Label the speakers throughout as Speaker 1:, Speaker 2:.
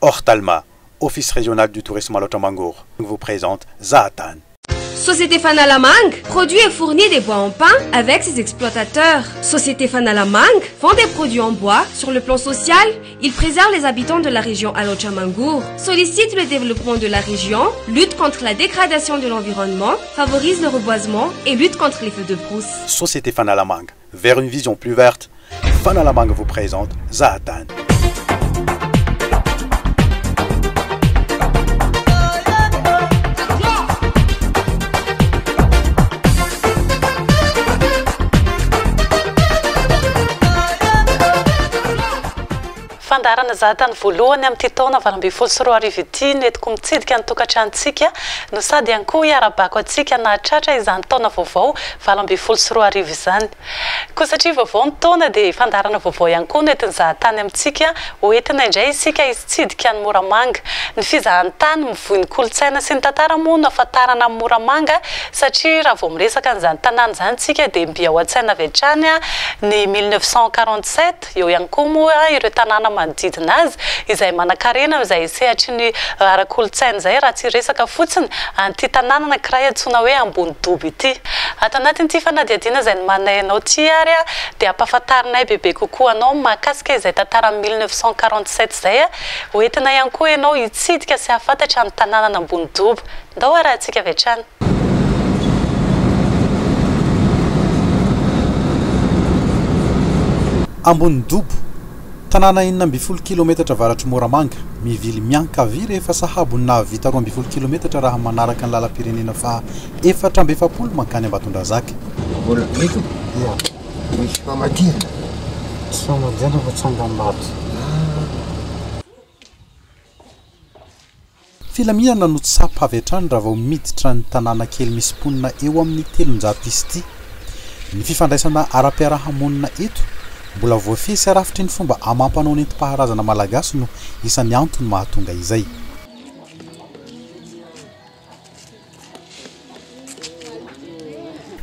Speaker 1: Ortalma, Office régional du tourisme Alaotra Mangoro, vous présente Zahatany.
Speaker 2: Société Fanalamanga produit et fournit des bois en pin avec ses exploitateurs. Société Fanalamanga vend des produits en bois. Sur le plan social, il préserve les habitants de la région Alaotra Mangoro, sollicite le développement de la région, lutte contre la dégradation de l'environnement, favorise le reboisement et lutte contre les feux de brousse.
Speaker 1: Société Fanalamanga, vers une vision plus verte, Fanalamanga vous présente Zahatany.
Speaker 3: Fandaharana zahatany voalohany amin'ity taona 2018 ity no entiko mitsidika ny tokantranontsika no sady ihany koa hiara-bako antsika nahatratra izany taona vaovao 2018 izany. Koa satria vaovao ny taona dia fandaharana vaovao ihany koa no entin'ny zahatany amintsika ho entina indray isika hitsidika an'i Moramanga. Ny fizahantany mivoy ny kolontsaina sy ny tantara moa no ahafantarana an'i Moramanga satria raha vao miresaka an'izany tanàna izany isika dia mby ao an-tsaina avy hatrany ny 1947, Eo ihany koa moa ireo tanàna manodidina azy izay manankarena amin'izay sehatry ny ara-kolontsaina izay raha tsy hiresaka fotsiny an'ity tanàna anankiray antsoina hoe Ambonidobo ity. Ato anatin'ity fanadihadiana izay nomaninay anao ity ary dia hampahafantarinay bebe kokoa anao mahakasika izay tantaran'ny 1947 izay. Ho entina ihany koa ianao hitsidika sy hahafantatra ny tanànan'Ambonidobo. Ndao harahantsika avy hatrany.
Speaker 1: Ambonidobo, tanàna 16 kilometatra avaratr'i Moramanga, mivily miankavia rehefa sahabo ny nahavita 12 kilometatra raha manaraka ny lalam-pirenena faha 44 mankany Ambatondrazaka.
Speaker 4: Mbola eto? Ia. Misy famadihana?
Speaker 5: Tsy famadihana fa tsangambato.
Speaker 1: Filaminana no tsapa avy hatrany raha vao miditra ny tanàna kely misy mponina eo amin'ny 300 isa ity. Ny fifandraisana ara-piaraha-monina eto, mbola voafehy sy arafitry ny fomba amam-panao nentim-paharazana malagasy no isan'ny antony mahatonga izay.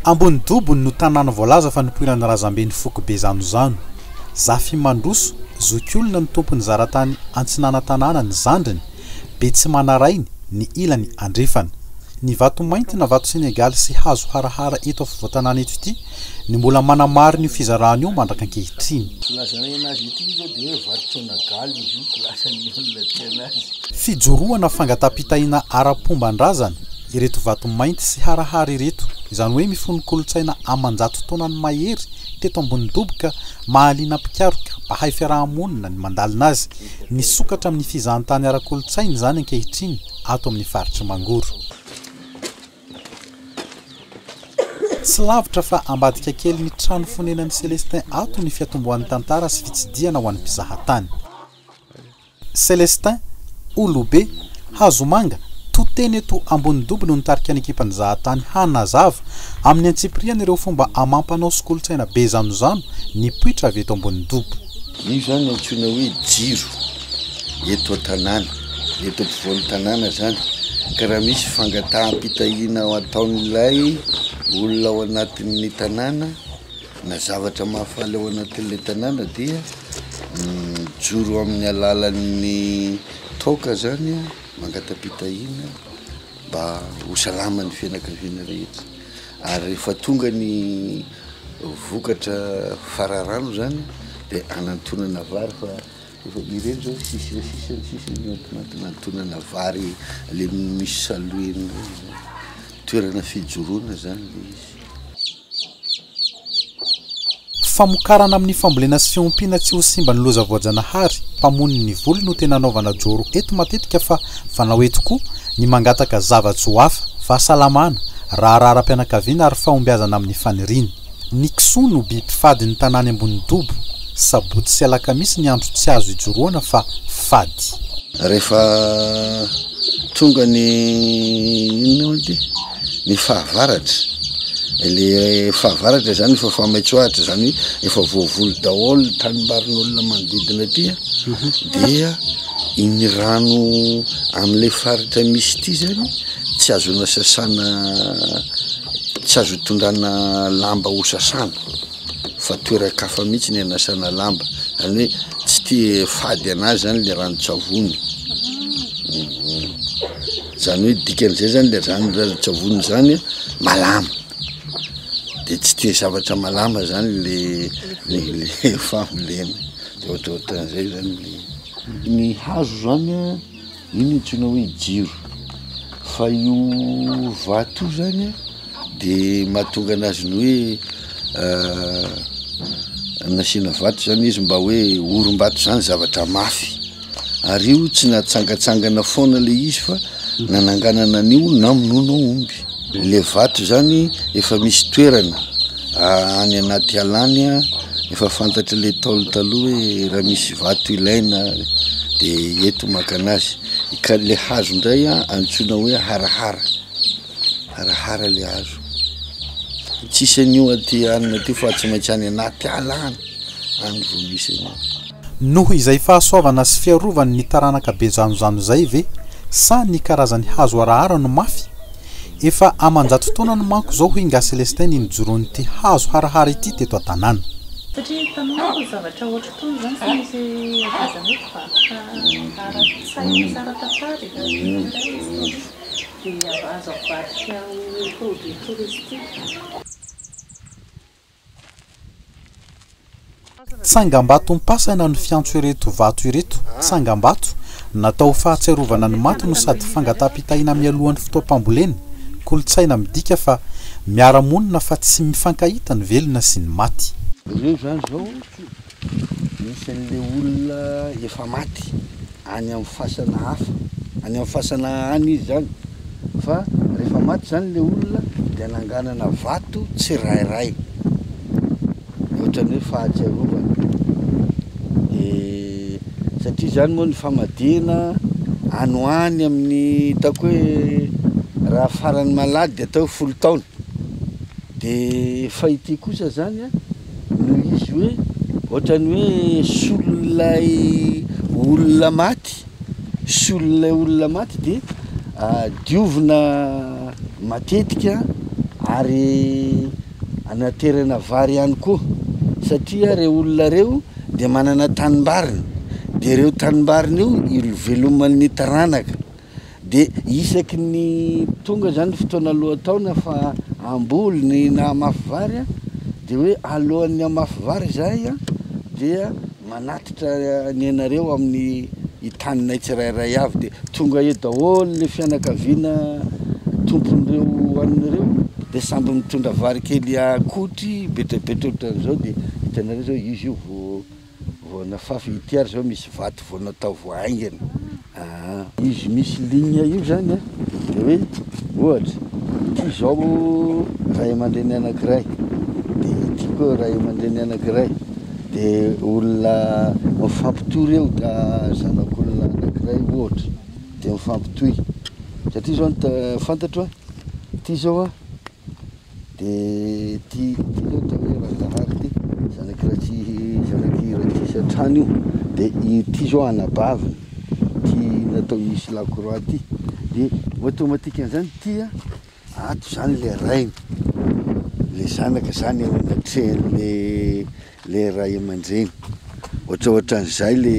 Speaker 1: Ambonidobo no tanàna voalaza fa nipoiran'ny razamben'ny foko Bezanozano. Zafimandroso, zokiolona no tompon'ny zaratany antsinanantanàna ny zandriny, Betsimanarainy, ny ilany andrefana. Ny vato mainty na vato senegaly sy hazo harahara eto afovoan-tanàna eto ity no mbola manamarina io fizarana io mandrak'ankehitriny.
Speaker 4: Filazana anazy ity izao dia hoe vato senegaly izy io, filazan'ny olona aty anazy.
Speaker 1: Fijoroana fangataham-pitahiana ara-pomban-drazana ireto vato mainty sy harahara ireto, izany hoe mifono kolontsaina aman-jato taonany mahery teto ambony doboka mahaliana mpikaroka, mpahay fiaraha-monina ny mandalina azy. Nisokatra amin'ny fizahantany ara-kolontsaina izany ankehitriny ato amin'ny faritr'i Mangoro. Tsy lavitra fa ambadika kely ny trano fonenan'i Celestin ato ny fiatombohan'ny tantara sy fitsidihana ho an'ny mpizahatany. Celestin, Olobe, Hazomanga, to teny eto Ambonidobo no nitarika ny ekipan'ny zahatany hanazava amin'ny antsipiriany ireo fomba amam-panao sy kolontsaina be zanozano nipoitra avy eto Ambonidobo.
Speaker 4: Io izany antsoina hoe jiro eto an-tanàna, eto ampovoan'ny tanàna izany, ka raha misy fangataham-pitahiana ataon'ilay olona ao anatin'ny tanàna na zavatra mahafaly ao anatin'ilay tanàna dia mijoro amin'ny alalan'ny toaka zany mangata-pitahiana mba ho salama ny fianakaviana rehetra ary rehefa tonga ny vokatra fararano zany de anantonana vary fa efa ireny zao sisa sisa sisa anantonana vary le misy saloiny reny zany, toerana fijoroana zany le izy.
Speaker 1: Famokarana amin'ny fambolena sy fiompiana tsy ho simban'ny loza voajanahary, mpamono ny voly no tena anaovana joro eto matetika fa fanao eto koa ny mangataka zava-tsoa hafa, fahasalamana, raharaha ara-pianakaviana ary fahombiazana amin'ny faniriana. Ny kisoa no biby fady ny tanàna ambony dobo. Sabotsy sy alakamisy ny andro tsy azo ijoroana fa fady.
Speaker 4: Rehefa tonga ny inona moa ity? Ny fahavaratra, le fahavaratra zany efa famaitsoahitra zany hoe efa voavoly daholo ny tanimbarin'olona manodidina aty an, dia iny rano am'le faritra misy ity zany tsy azona sasana, tsy azo itondrana lamba ho sasana fa toeran-kafa mihitsy ny anasana lamba. Zany hoe tsy tia fady anazy zany le ranon-tsavony. Zany hoe dikan'izay zany le rano ranon-tsavony zany a malama, de tsy tia zavatra malama zany le le le fambolena, de ohatrohatran'izay zany le. Ny hazo zany a, io no antsoina hoe jiro, fa io vato io zany a de mahatonga anazy ny hoe nasiana vato zany izy mba hoe orim-bato zany zavatra mafy, ary io tsy natsangatsangana foana le izy fa nananganana an'io namonoana omby, le vato zany efa misy toerana any anaty ala any an, efa fantatry le Ntaolo taloha hoe raha misy vato ilaina de eto maka anazy, ka le hazo ndray an antsoina hoe harahara. Harahara le hazo. Tsisy an'io aty anona aty fa tsy maintsy any anaty ala any, any vao misy an'io.
Speaker 1: Noho izay fahasoavana sy fiarovany ny taranaka be zanozano izay ve sa ny karazany hazo harahara no mafy? Efa aman-jato taonany manko izao hoy Ingahy Celestin ny nijoroan'ity hazo harahara ity teto an-tanàna.
Speaker 3: Satria hitanao manko ny zavatra ohatr'itony izany tsy misy karazana hoe mpivarotra ara-tsaina sy ara-tantara e, historique. Dia azo avadika ho produit touristique.
Speaker 1: Tsangambatom-pasana no fiantso ireto vato ireto, tsangambato, natao ho fahatsiarovana ny maty no sady fangataham-pitahiana mialohan'ny fotoam-pambolena, kolontsaina midika fa miara-monina fa tsy mifankahita ny velona sy ny maty.
Speaker 4: Ireo izany izao misy an'ilay olona efa maty. any amin'ny fasana hafa, any amin'ny fasana any izy zany, fa rehefa maty zany le olona de ananganana vato tsirairay, ohatran'ny hoe fahatsiarovana, de satria zany moa ny famadihana any ho any amin'ny ataoko hoe raha farany malady de atao hoe folo taona, de fa ity kosa zany an. Noho izy hoe ohatran'ny hoe solon'ilay olona maty, solon'ilay olona maty dia diovina matetika ary anaterana vary ihany koa satria ireo olona ireo dia manana tanimbariny, dia ireo tanimbariny io iveloman'ny taranaka. De isaky ny tonga zany fotoana lohataona fa hamboly ny na hamafy vary an, de hoe alohan'ny hamafy vary izahay an dia manatitra ny anareo amin'ny taninay tsirairay avy de tonga eo daholo le fianakaviana tompon'ireo hanina ireo de samby mitondra vary kely akotry betrabetra ohatran'izao de hitanareo zao izy io vao Vao nafafy ity ary zao misy vato vao natao vao haingana aa. Izy misy ligne io zany a, de hoe ohatra ity zao ray aman-dreny anakiray, de ity koa ray aman-dreny anakiray, de olona mifampitory eo da zanak'olona anakiray ohatra de mifampitohy, satria zao ny fantatro a, ity zao a. De ty ty zao atao hoe Razahary ty, zanak'i Ratsi zanak'i Ratsisatrana io, de ity zao anabaviny, ty natao hisy lakroa ty, de automatique-n'zany ty an, ato zany le rainy, le zanaka zany eo anatrehan'le le ray aman-dreny, ohatrohatran'izay le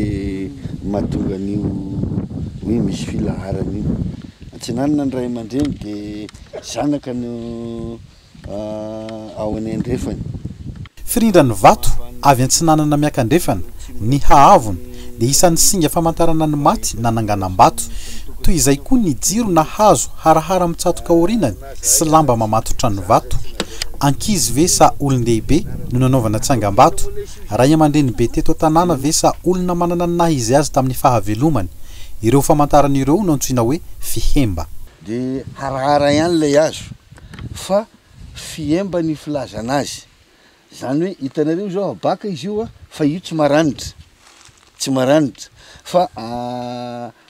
Speaker 4: mahatonga an'io hoe misy filaharana io, atsinanana ny ray aman-dreny de Zanaka no ao any andrefany.
Speaker 1: Firindran'ny vato avy antsinanana miakandrefana, ny haavony dia isan'ny singa famantarana ny maty nananganam-bato. Toy izay koa ny jiro na hazo harahara mitsatoka aorianany sy lamba mamatotra ny vato. Ankizy ve sa olon-dehibe no nanaovana tsangambato? Ray aman-dreny be teto an-tanàna ve sa olona manana ny naha izy azy tamin'ny fahavelomany? Ireo famantarana ireo no antsoina hoe fihemba.
Speaker 4: De harahara ihany ilay hazo fa fihemba ny filazana azy, zany hoe hitanareo zao habaka izy io a, fa io tsy maranitra, tsy maranitra fa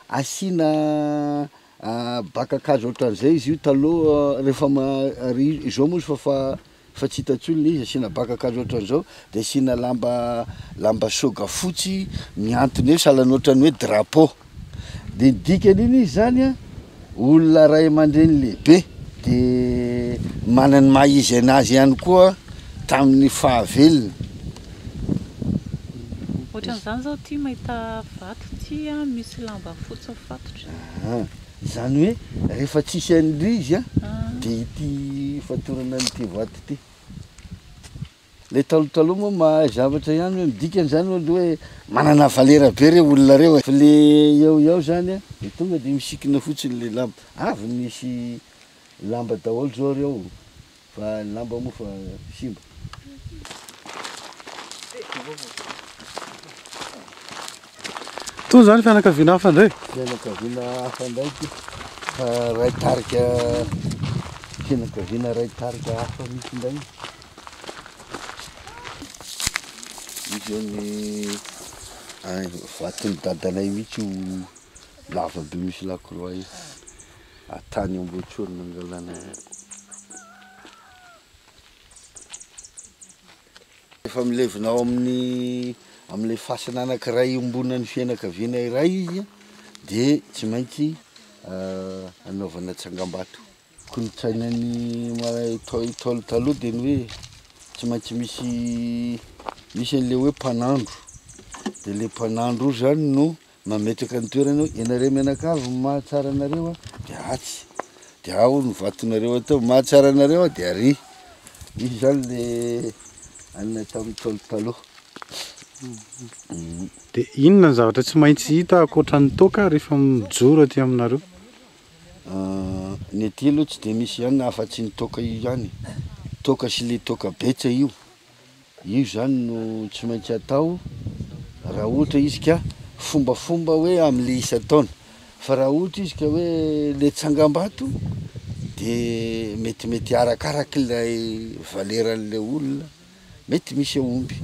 Speaker 4: asiana baka-kazo ohatran'izay izy io taloha rehefa ma- ry izao moa izy fa fa fa tsy hita intsony le izy, asiana baka-kazo ohatran'izao de asiana lamba lamba soga fotsy mihantona eo sahalan'ny ohatran'ny hoe drapeau. De ny dikan'iny izy zany an, olona ray aman-dreny lehibe de manana ny maha izy anazy ihany koa tamin'ny fahavelony.
Speaker 3: Ohatran'izany izao ity mahita vato ity an, misy lamba fotsy mifatotra.
Speaker 4: Aa, izany hoe rehefa tsisy an'ilay izy an, dia ity fatorana an'ity vato ity. Ilay taloha taloha moa mahay zavatra ihany hoe midika an'izany hoe hoe manana valera be reo olona reo e. Fa le eo eo zany an, de tonga de misikina fotsiny le lamba. Avy misy lamba daholo zao reo fa ny lamba moa fa simba.
Speaker 5: Itony izany fianakaviana hafa indray?
Speaker 4: Fianakaviana hafa indray ity fa ray tarika, fianakaviana ray tarika hafa mihitsy indray. Io zao ny vaton'ny dadanay mihitsy io lava be misy lakroa io. Tany Ambohitsoro nangalana an'io. Efa milevina ao amin'ny amin'ilay fasana anankiray iombonan'ny fianakaviana iray izy dia tsy maintsy anaovana tsangambato. Kolontsainan'ny Ntaolo taloha dia ny hoe tsy maintsy misy misy an'ilay hoe mpanandro, dia ilay mpanandro io zany no mametraka ny toerana hoe ianareo mianakavy ny mahatsara anareo dia atsy, dia ao ny vatonareo atao, mahatsara anareo dia ary, misy zany le anona tamin'ny Ntaolo taloha.
Speaker 5: Dia inona ny zavatra tsy maintsy hita ankoatra ny toaka rehefa mijoro aty aminareo?
Speaker 4: Ny aty aloha tsy dia misy ihany afa-tsy ny toaka io ihany, toaka sy le toaka betsa io, io zany no tsy maintsy atao raha ohatra izy ka fombafomba hoe amle isan-taona, fa raha ohatra izy ka hoe le tsangambato de metimety arakarak'ilay valeran'le olona mety misy aomby.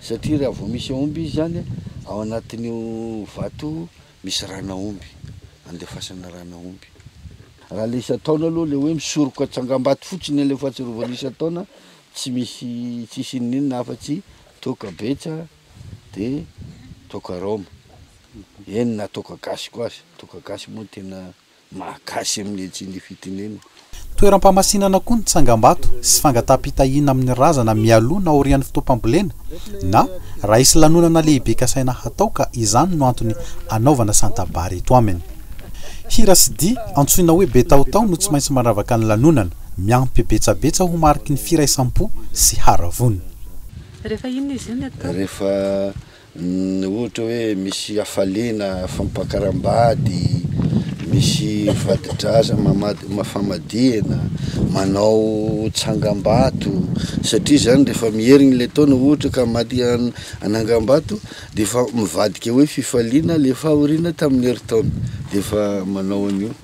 Speaker 4: Satria raha vao misy aomby izy zany ao anatin'io vato io misy ran'aomby, andefasana ran'aomby. Raha le isan-taona aloha le hoe misoroka tsangambato fotsiny le fahatsiarovana isan-taona tsy misy tsisy inoninona afa-tsy toaka betsa de toaka rhum, eny na toaka gasy koa aza, toaka gasy moa tena Mahakasy amin'ny hetsiny fitenena.
Speaker 1: Toeram-pahamasinana koa ny tsangambato sy fangataham-pitahiana amin'ny razana mialoha na aorian'ny fotoam-pambolena na raha hisy lanonana lehibe kasaina hatao ka izany no antony anaovana santabary eto aminy. Hira sy dihy antsoina hoe betaotao no tsy maintsy mandravaka ny lanonana, miampy betsabetsa ho mariky ny firaisam-po sy haravoana.
Speaker 3: Rehefa inona izy io no atao?
Speaker 4: Rehefa Ny ohatra hoe misy hafaliana, fampakaram-bady, misy vadi-draza mamady famadihana, manao tsangambato, satria zany rehefa miherigny le taona ohatra ka maty anangambato de efa mivadika hoe fifaliana le fahoriana tamin'ny herintaona de efa manao an'io.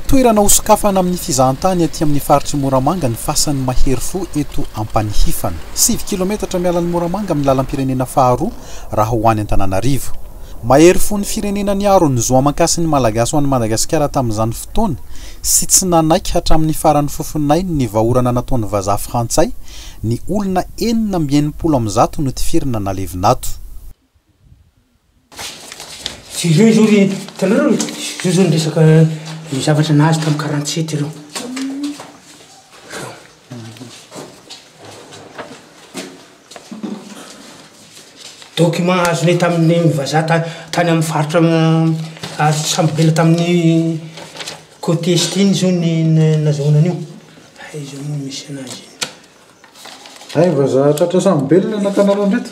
Speaker 1: Toerana hosokafana amin'ny fizahantany aty amin'ny faritr'i Moramanga ny fasan'ny mahery fo eto Ampanihifana. Sivy kilometatra miala an'i Moramanga amin'ny lalam-pirenena faharoa raha ho any Antananarivo. Mahery fon'ny firenena niaro ny zo aman-kasin'ny Malagasy ho an'i Madagasikara tamin'izany fotoana sy tsy nanaiky hatramin'ny faran'ny fofonainy ny vahaorana nataon'ny vazaha frantsay ny olona 166 notifirina nalevina ato.
Speaker 6: Jereo izao ry hitanareo e, zao zao ny resaka ny zavatra nahazo tamin'ny 47 ireo. Document azonay tamin'ny vazaha tany amin'ny faritra azo sambobela tamin'ny côte est iny zao ny nazahoana an'io. Aiza moa misy anazy iny.
Speaker 5: Hay vazaha tratra sambobelona nakanareo an'ireto?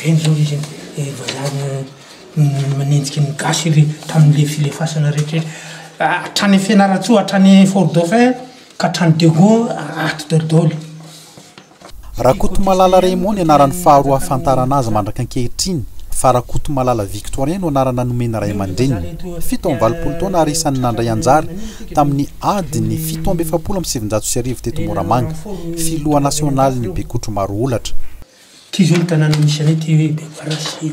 Speaker 6: Reny zao izy eh, vazaha manenjika ny gasy ry tamin'le filefasana rehetra rehetra. Hatrany Fianarantsoa, hatrany Fort Dauphin ka hatrany Diego ato daholo.
Speaker 1: Rakotomalala Raymond ny anarany faharoa ahafantarana azy mandraka ankehitriny fa Rakotomalala Victorien no anarana nomen'ny ray aman-dreniny. 87 taona ary isan'ny nandray anjara tamin'ny ady ny 1947 teto Moramanga, filoha nasionalin'ny Bekotro Maroholatra.
Speaker 6: Ty zao ny tanàna misy anay ty hoe Beparasy.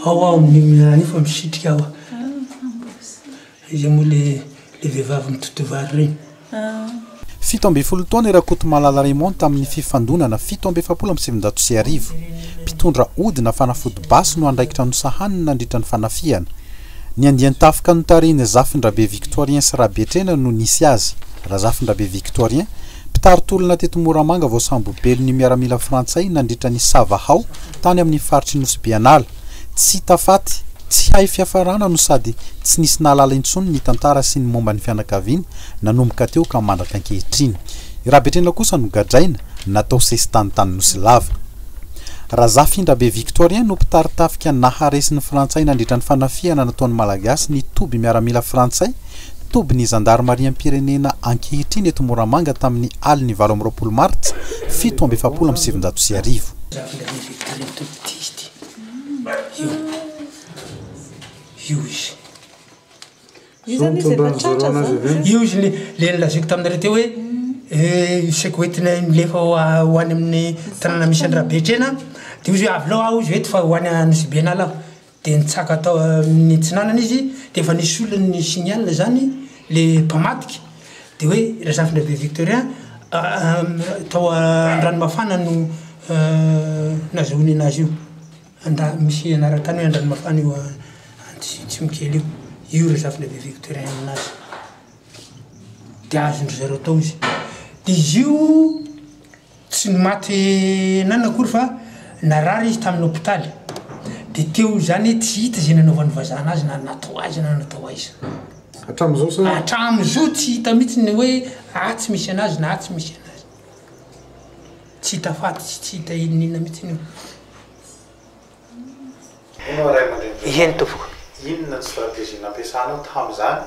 Speaker 6: Ao aho amin'io miala io fa misitrika aho. Iza moa le Le vehivavy mitoto vary regny.
Speaker 1: 17 taona i Rakotomalala Raymond tamin'ny fifandonana 1947. Mpitondra ody na fanafody basy no andraikitra nosahaniny nandritra ny fanafihana. Ny andian-tafika notarihin'i Zafindrabe Victorien sy Rabetrena no nisy azy. Razafindrabe Victorien, mpitari-tolona teto Moramanga voasambo-belon'ny miaramila frantsay nandritra ny savahao tany amin'ny faritr'i Nosy Be An'ala. Tsy hita faty, tsy hay fiafarana no sady tsy nisy nahalala intsony ny tantara sy ny momba ny fianakaviany nanomboka teo ka mandraka ankehitriny. I Rabetrena kosa nogadraina, natao sesitany tany Nosilava. Razafindrabe Victorien no mpitari-tafika naharesy ny Frantsay nandritra ny fanafihana nataon'ny Malagasy ny toby miaramila frantsay, tobin'ny zandarimariam-pirenena ankehitriny eto Moramanga tamin'ny alin'ny 28 martsa 1947.
Speaker 6: Razafindrabe Victorien tompoko ity izy ity. Io. Io izy.
Speaker 3: Io zany izy efa tratra zany.
Speaker 6: Io izy le le nolazaiko taminareo teo hoe saika hoentina milefa ho any amin'ny tanàna misy an-dRabetrena dia hoy izy hoe avy lao aho hoy izy eto fa ho any Anosibe an'ala aho. Dia nitsaka tao amin'ny atsinanana izy dia efa nisy olona ni signal zany le mpamadika dia hoe Razafindrabe Victorien tao Andranomafana no nazahoany anazy io. Anda misy anaran-tany hoe Andranomafana io Antsimokely io. Io Razafindrabe Victorien aminazy. Dia azon-dry zareo tao izy. Dia izy io tsy maty nanana akory fa narary izy tamin'ny hopitaly. Dia teo izany tsy hita izay nanaovan'ny vazaha anazy na natao aiza na natao aiza.
Speaker 5: Hatramin'izao sa?
Speaker 6: Hatramin'izao tsy hita mihitsy ny hoe atsy misy anazy na atsy misy anazy. Tsy hita faty sy tsy hita inona inona mihitsy io.
Speaker 1: Hono ray aman-dreny
Speaker 6: Eny tompoko.
Speaker 1: Inona ny stratégie nampiasanao tamin'izany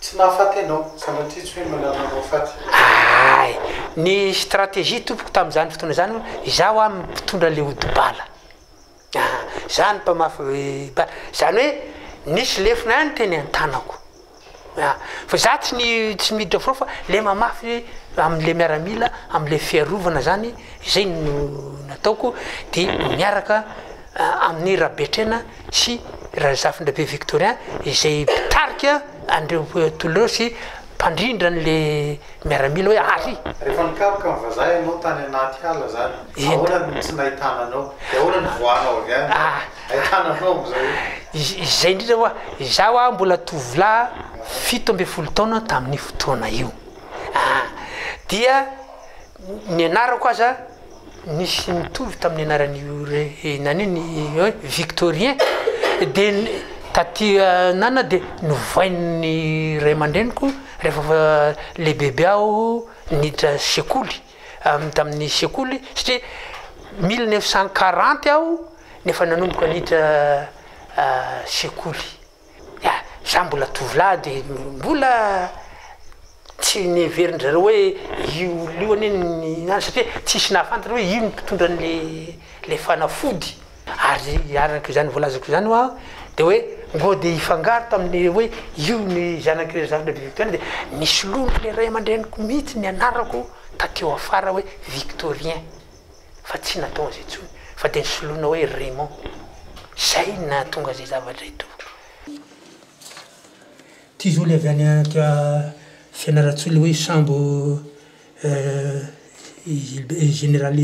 Speaker 1: tsy nahafaty anao? Sanatria tsy hoe manananao faty.
Speaker 6: Hay! Ny stratégie tompoko tamin'izany fotoana izany, izaho aho mpitondra le ody bala. Aa! Izaho no mpamafy bala. Izany hoe nisy lefona ihany teny an-tanako. Aa! Fa izaho tsy ni- tsy miditra front fa le mamafy am'le miaramila, am'le fiarovana zany, zay no nataoko, de miaraka amin'i Rabetrena sy Razafindrabe Victorien izay mpitarika an'ireo tolona ireo sy mpandrindra an'le miaramila hoe ary.
Speaker 1: Rehefa nikaroka ny vazaha ianao tany anaty ala zany, ahoana no tsy nahitana anao? De ahoana no nivoahanao avy any? Ahitana anao amizao io.
Speaker 6: Izay indrindra hoa, izaho aho mbola tovolahy 17 taona tamin'io fotoana io. Aa dia ny anarako aza nisy nitovy tamin'ny anaran'io re nanio ny hoe Victorien de taty nana de novain'ny ray aman-dreniko rehefa lehibebe aho niditra sekoly tamin'ny sekoly satria 1940 aho nefa nanomboka niditra sekoly. Ya, za mbola tovolahy de mbola tsy neverin-dry zareo hoe io olona io anie ny any satria tsisy nahafantatra hoe io no mpitondra an'le le fanafody. Ary araka izany voalazako izany hoa de hoe ngo de hifangaro tamin'le hoe io ny zanak'i Razafindrabe Victorien de nisoloan'le ray aman-dreniko mihitsy ny anarako tateo afara hoe Victorien. fa tsy natao an'izay intsony fa dia nisoloina hoe Raymond. Zay no nahatonga izay zavatra izay tompoko. Ty zao le avy any Fianarantsoa le hoe sambo Général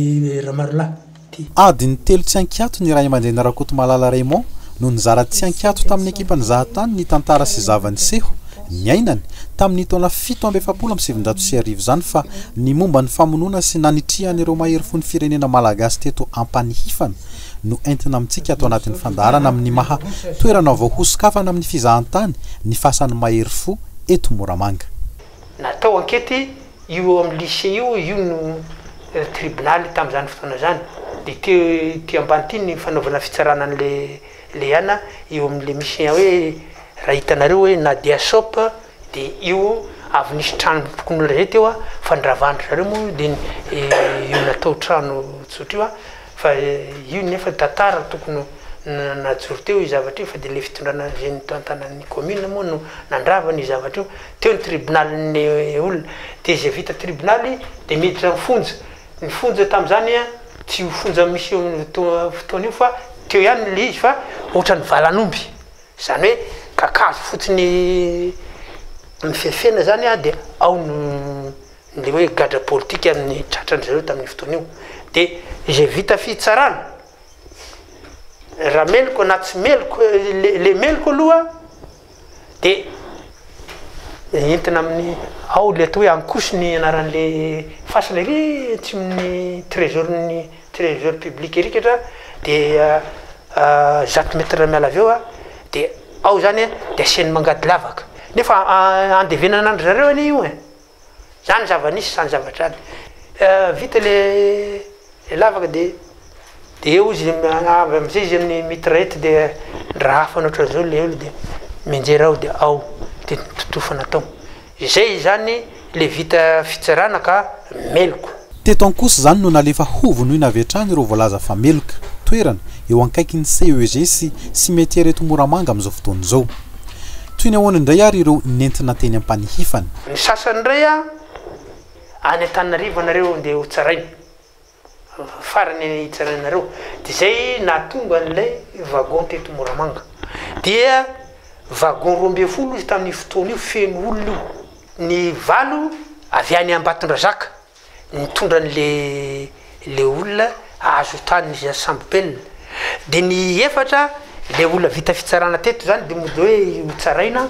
Speaker 6: Ramarolahy ty.
Speaker 1: Adiny telo tsy ankiato ny ray aman-dreny Rakotomalala Raymond no nizara tsy ankiato tamin'ny ekipan'ny Zahatany ny tantara sy zava-niseho niainany tamin'ny taona 1947 izany fa ny momba ny famonoana sy nanitrihan'ireo mahery fon'ny firenena malagasy teto Ampanihifana no entina amintsika ato anatin'ny fandaharana amin'ny maha toerana vao hosokafana amin'ny fizahantany ny fasan'ny mahery fo eto Moramanga.
Speaker 6: Natao ankety io eo amin'ny lycée io, io no tribonaly tamin'izany fotoana izany. Dia teo ity ambany ity ny fanaovana fitsarana an'ilay Leana eo amin'ilay misy hoe raha hitanareo hoe Nadia Shop dia io avy nisy trano fokonolona izay teo fa noravan-dry zareo moa io dia io natao trano tsotra io fa io nefa tantara tokony najoro teo io zavatra io fa dia ilay fitondrana izay nitantanan'ny commune moa no nandrava an'io zavatra io. Teo ny tribonalin'ny olona dia izay vita tribonaly dia miditra amin'ny fonja. Ny fonja tamin'izany tsy io fonja misy eo amin'io fotoana io fa teo ihany ilay izy fa ohatran'ny valan'omby. Izany hoe kakazo fotsiny Ny fefena zany a de ao no le hoe gadra politika ny tratran-dry zareo tamin'io fotoana io. De izay vita fitsarana, raha meloka na tsy meloka, le le meloka aloha de entina amin'ny, ao le atao hoe Ankoso ny anaran'le fasana ery atsimon'ny trésor-n'ny trésor public ery katra de 100 mètres miala avy eo a, de ao zany de asiany mangady lavaka, nefa andevenana an-dry zareo anie io e, zany zava-nisy zany zavatra zany, vita le lavaka de de eo izy avy amizay izy amin'ny mitraillette de ndrahafana ohatran'izao le olo de mianjera ao de ao de nototofana tao. Izay izany le vita fitsarana ka meloka.
Speaker 1: Teto Ankoso izany no nalefa hovonoina avy hatrany ireo voalaza fa meloka. Toerana, eo ankaikin'ny CEG sy cimetière eto Moramanga amin'izao fotoana izao. Toy ny ahoana indray ary ireo nentina teny Ampanihifana?
Speaker 6: Ny sasany indray any Antananarivo anareo ndeha ho tsaraina. Farany hitsarainareo de zay nahatonga an'ilay wagon teto Moramanga dia wagon 12 izy tamin'io fotoana io feno olona io, ny valo avy any Ambatondrazaka nitondra an'le le olona azo tany Sambopelina de ny efatra le olona vita fitsarana teto zany de mody hoe hotsaraina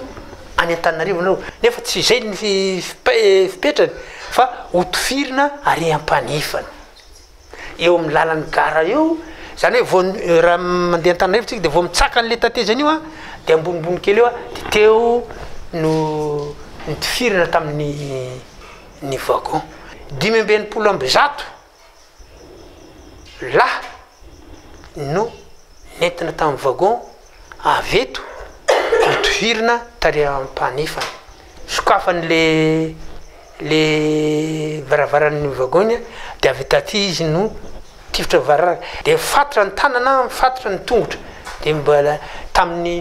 Speaker 6: any Antananarivo nareo nefa tsy izay ny fipetrany fa hotifirina ary ampanefana eo amin'ny lalan'ny gara eo, zany hoe vao raha mandeha Antananarivo tsika de vao mitsaka an'le tatezana io an de ambonimbony kely eo an de teo no nitifirana tamin'ny ny wagon 165 lahy no nentina tamin'ny wagon avy eto notohirina tary Ampanefana. Sokafany le le varavaran'ny wagon iny de avy taty izy no tifitra vararaka de mifatotra ny tanana mifatotra ny tongotra de mbola tamin'ny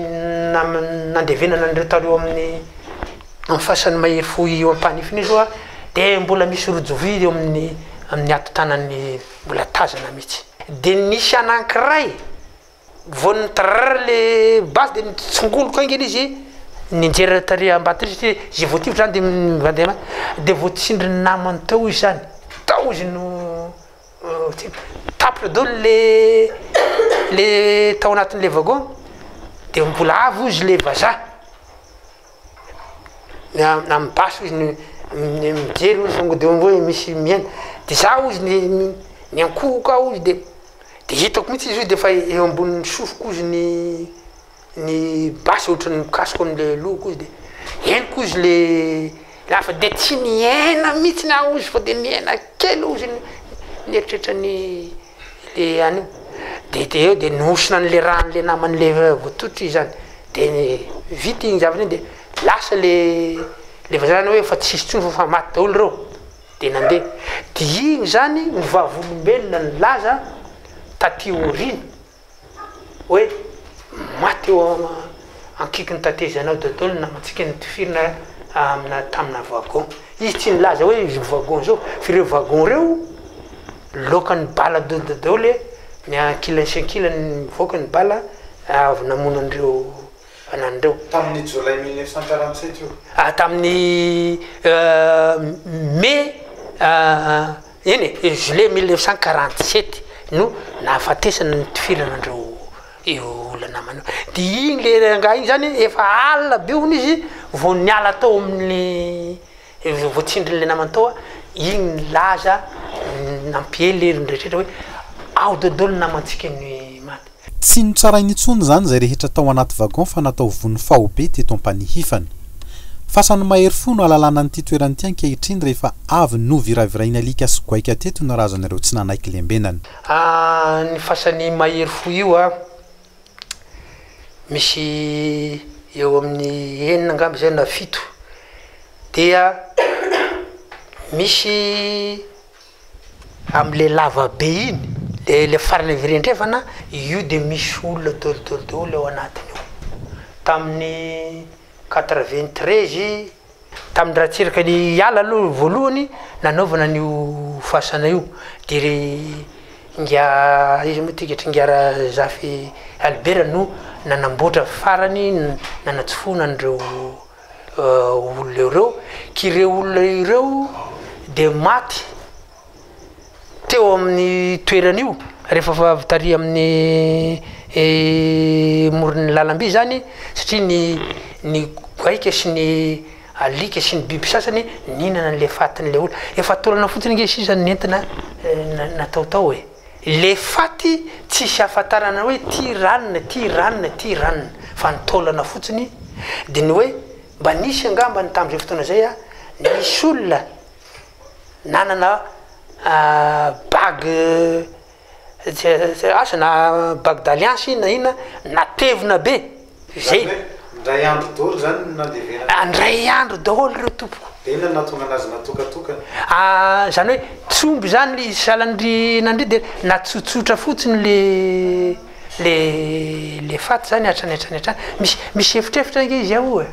Speaker 6: nandevenana an'ireo tary eo amin'ny amin'ny fasan'ny mahery fo io Ampanefana io zao de mbola misy rojo vy eo amin'ny amin'ny hato-tanan'ny mbola tazana mihitsy. De nisy anankiray vao ni-trrr le basy de nitsongoloka haingana izy nianjera tary ambadika satria zay voatifitra zany de mandeha de voatsindrin'ny namany teo izy zany, tao izy no tapitra daholo le le tao anatin'le wagon de mbola avy hozy le vazaha. Amin'ny basy hozy ny mijery hozy tonga de hoe misy miaina, de za hozy ny niankohoka aho hozy de de hitako mihitsy izy hozy de efa eo ambonin'ny sofiko hozy ny ny basy ohatran'ny mikasoka am'le lohako hozy de henoko hozy le raha fa de tsy niaina mihitsiny aho hozy fa de niaina kely hozy ny nieritreritra ny le an'io, de de eo de nihosina an'le ràn'le naman'le voatotra izy zany. De vita iny zavatra iny de lasa le le vazaha zany hoe efa tsisy intsony fa efa maty daholo reo, de nandeha. De iny zany ny vavolombelona nilaza taty aoriana hoe maty eo ankikin'ny tatezana ao daholo ny namantsika notifirina amina tamina wagon. Izy tsy nilaza hoe izy wagon zao fa ireo wagon reo loakan'ny bala daholo daholo ny ankilany sy ankilany mivoaka ny bala avy namono an'ireo anany ireo.
Speaker 5: Tamin'ny jolay 1947 io?
Speaker 6: Ah, tamin'ny mai eny e, juillet 1947 no nahafatesana nitifirana an'ireo io olona namana io. Dia iny le rangahy iny zany efa alina be hono izy vao niala tao amin'ny voatsindrin'ilay namany tao, iny nilaza nampiely ery ny rehetra hoe ao daholo ny namantsika ny maty.
Speaker 1: Tsy notsarainy intsony izany izay rehetra tao anaty wagon fa natao vono faobe teto Ampanihifana. Fasan'ny mahery fo no ahalalana an'ity toerana ity ankehitriny rehefa avy noviravirain'ny alika sy goaika teto ny razan'ireo tsy nanaiky lembenana.
Speaker 6: Ny fasan'ny mahery fo io an, misy eo amin'ny enina angamba izay na fito, dia misy am'le lava be iny, le le farany avy ery andrefana, io de misy olona daholo daholo ao anatiny ao, tamin'ny 93 tamin'ny Ratsiraka niala aloha voalohany nanaovana an'io fasana io, de ry ingahy iza moa ty ka, ingahy Razafy Albert no nanamboatra farany nanatsofoana an'ireo. olona ireo, k'ireo olona ireo dia maty teo amin'ny toerana io rehefa avy tary amin'ny moron'ny lalamby zany satria ny ny goaika sy ny alika sy ny biby sasany nihinana an'le fatin'le olona. Efa taolana fotsiny ange sisa no nentina natao tao e. Le faty tsisy ahafantarana hoe ty ranona, ty ranona, ty ranona fa ny taolana fotsiny de ny hoe mba nisy angambany tamin'izay fotoana izay a, nisy olona nanana bague asa na bague d'alliance iny na inona natevina be zay.
Speaker 5: Zany hoe indray andro daholo zany no nandevenana.
Speaker 6: Indray andro daholo ireo tompoko.
Speaker 5: De inona no nahatonga anazy natokatokana?
Speaker 6: Ah, zany hoe tsy omby zany le izy sahalan'ny nandria de natsotsotra fotsiny le le le faty zany hatrany hatrany hatrany. Misy misy efitrefitra ange izy ao e,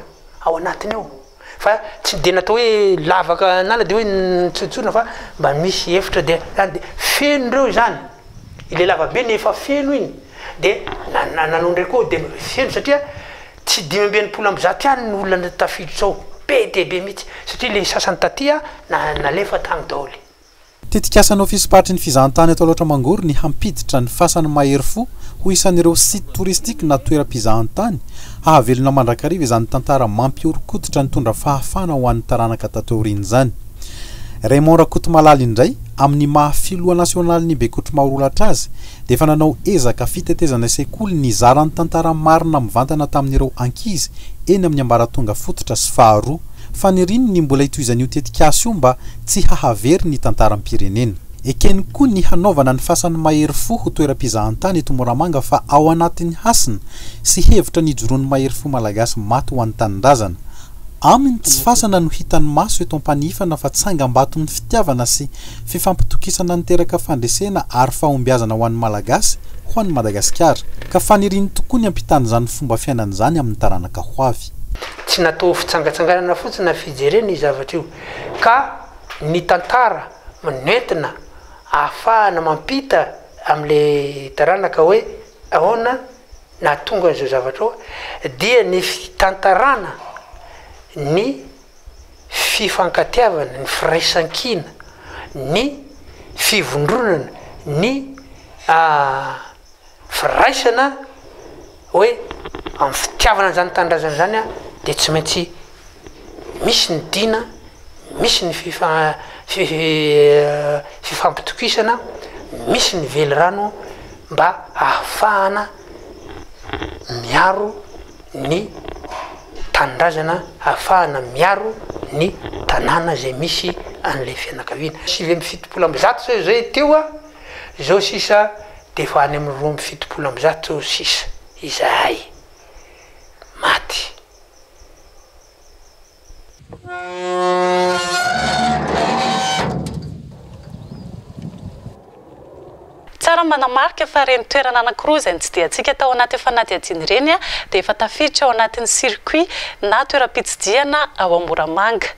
Speaker 6: ao anatiny ao. Fa tsy de natao hoe lavaka an'ala de hoe nitsotsorina fa mba misy efitra de zany de feno reo zany, ilay lavabe efa feno iny de nanao ndray koa de feno satria tsy 165 ihany ny olona tafiditra ao, be dia be mihitsy satria le sasany taty nalefa tany daholo.
Speaker 1: Tetikasan'ny Ofisim-paritry ny fizahantany eto Alaotra Mangoro ny hampiditra ny fasan'ny mahery fo ho isan'ireo site touristique na toeram-pizahantany hahavelona mandrakariva izany tantara mampihoron-koditra nitondra fahafahana ho an'ny taranaka tato aoriana izany. Raymond Rakotomalala indray, amin'ny maha filoha nasionalin'ny Bekoto Maorolatra azy, dia efa nanao ezaka fitetezana sekoly nizara ny tantara marina mivantana tamin'ireo ankizy eny amin'ny ambaratonga fototra sy faharoa. Faniriany ny mbola hitohizan'io tetikasa io mba tsy hahavery ny tantaram-pirenena. Ekeny koa ny hanaovana ny fasan'ny mahery fo ho toeram-pizahantany eto Moramanga fa ao anatin'ny hasina sy hevitra nijoroan'ny mahery fo malagasy maty ho an'ny tanindrazana. Aminy tsy fasana no hitan'ny maso eto Ampanihifana fa tsangambaton'ny fitiavana sy fifampitokisana niteraka fandresena ary fahombiazana ho an'ny Malagasy, ho an'i Madagasikara. Ka faniriany tokoa ny hampitana izany fomba fiainana izany amin'ny taranaka ho avy.
Speaker 6: Tsy natao ho fitsangatsanganana fotsiny na fijerena io zavatra io ka ny tantara nentina ahafahana mampita amin'ilay taranaka hoe ahoana nahatonga an'izao zavatra ao dia ny fitantarana ny fifankatiavana, ny firaisankina, ny fivondronana, ny firaisana hoe amin'ny fitiavana an'izany tanindrazana izany an, dia tsy maintsy misy ny dina, misy ny fifampitokisana, misy ny velirano mba hahafahana miaro ny tanindrazana, hahafahana miaro ny tanàna izay misy an'ilay fianakaviana. 179 zao izay teo an, izao sisa dia efa any amin'ny 172 sisa izahay maty.
Speaker 3: Tsara ny manamarika fa ireny toerana anankiroa izay notsidihantsika tao anaty fanadihadiana ireny dia efa tafiditra ao anatin'ny circuit na toeram-pitsidihana ao Moramanga.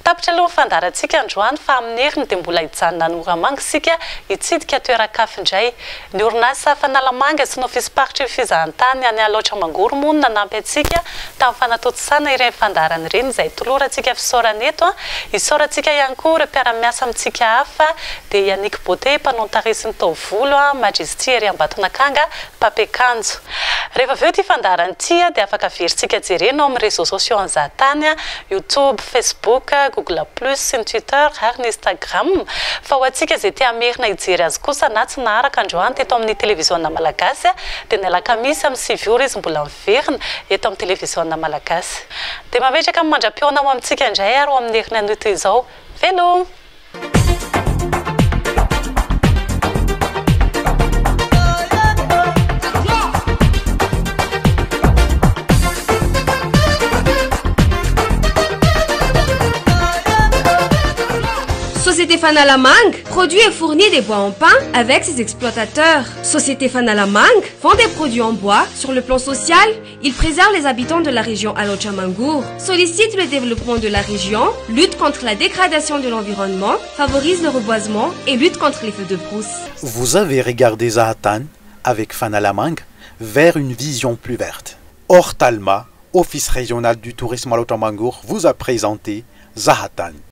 Speaker 3: Tapitra aloha ny fandaharantsika androany fa amin'ny heriny dia mbola hijanona any Moramanga isika hitsidika toeran-kafa indray. Ny orinasa Fanalamanga sy ny ofisim-paritry ny fizahantany any Alaotra Mangoro moa no nanampy antsika tamin'ny fanatontosana ireny fandaharana ireny izay tolorantsika fisaorana eto. Isaorantsika ihany koa ireo mpiara-miasa amintsika hafa dia Yannick Beauté mpanao ny tarehy sy ny taovolo, Majesty ery Ambatonakanga mpampiakanjo. Rehefa avy eo ity fandaharana ity dia afaka averintsika jerena ao amin'ny réseaux sociaux an'i Zahatany, Youtube, Facebook, Google Plus sy ny Twitter ary ny Instagram. Fa ho antsika izay te hamerina hijery azy kosa na tsy naharaka androany teto amin'ny Televiziona Malagasy dia ny alakamisy amin'ny 9 ora izy mbola miverina eto amin'ny Televiziona Malagasy. Dia mametraka ny mandra-pihaona ho amintsika indray ary ho amin'ny heriny anio toy izao. Veloma!
Speaker 2: Société Fanalamanga produit et fournit des bois en pin avec ses exploitateurs. Société Fanalamanga vend des produits en bois. Sur le plan social, il préserve les habitants de la région Alaotra Mangoro, sollicite le développement de la région, lutte contre la dégradation de l'environnement, favorise le reboisement et lutte contre les feux de brousse.
Speaker 1: Vous avez regardé Zahatany avec Fanalamanga vers une vision plus verte. Ortalma. Office régional du tourisme Alaotra Mangoro vous a présenté Zahatany.